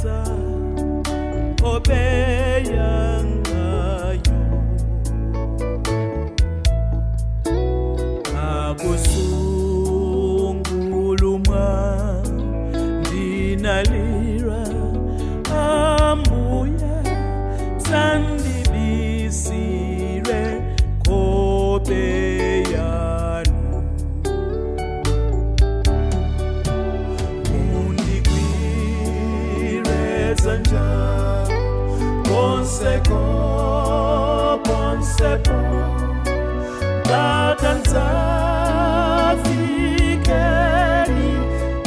Ndabisa nkhope yangayo akusungulumwa ndinalira ambuye sandibisire nkhope yanu mundigwire dzanja konseko ponsepo mpaka ndidzafikeni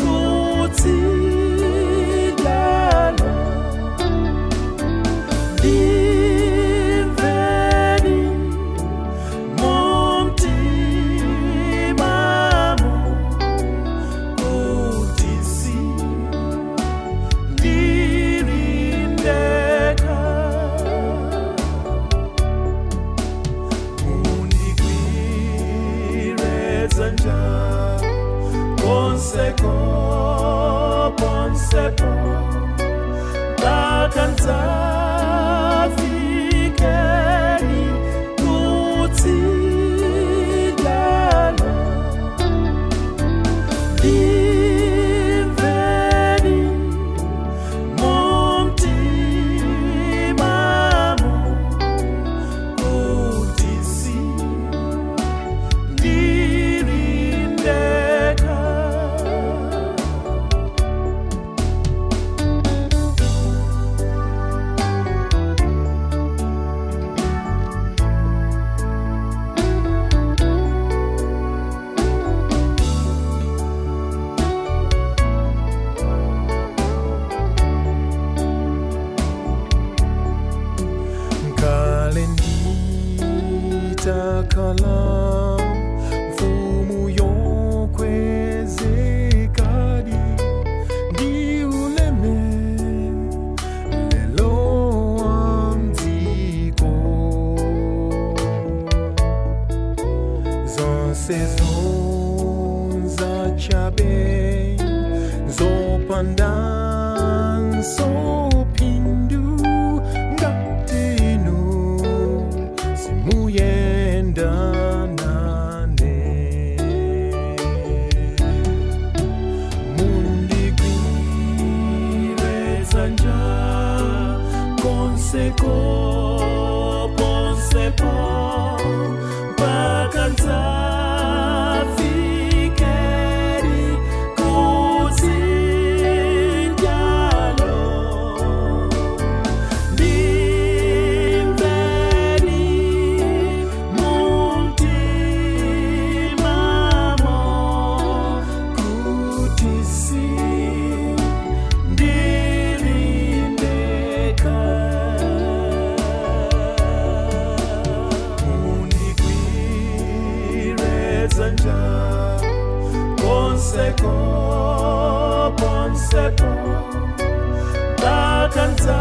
kutsidyalo ndimveni mumtimamo kuti sindilindeka mundigwire dzanja konseko ponsepo mpaka ndidzafikeni kutsidyalo ndimveni mumtimamo kuti sindilindeka. Kale nditakhala mfumu yokwezekadi ndiuleme lelo wa mdziko zonse zonzachabe zopanda phindu ngatinu simuyenda nane Mundigwire dzanja konseko ponsepo mpaka ndidzafikeni kutsidyalo ndimveni mumtimamo kuti sindilindeka mundigwire dzanja konseko ponsepo mpaka ndidza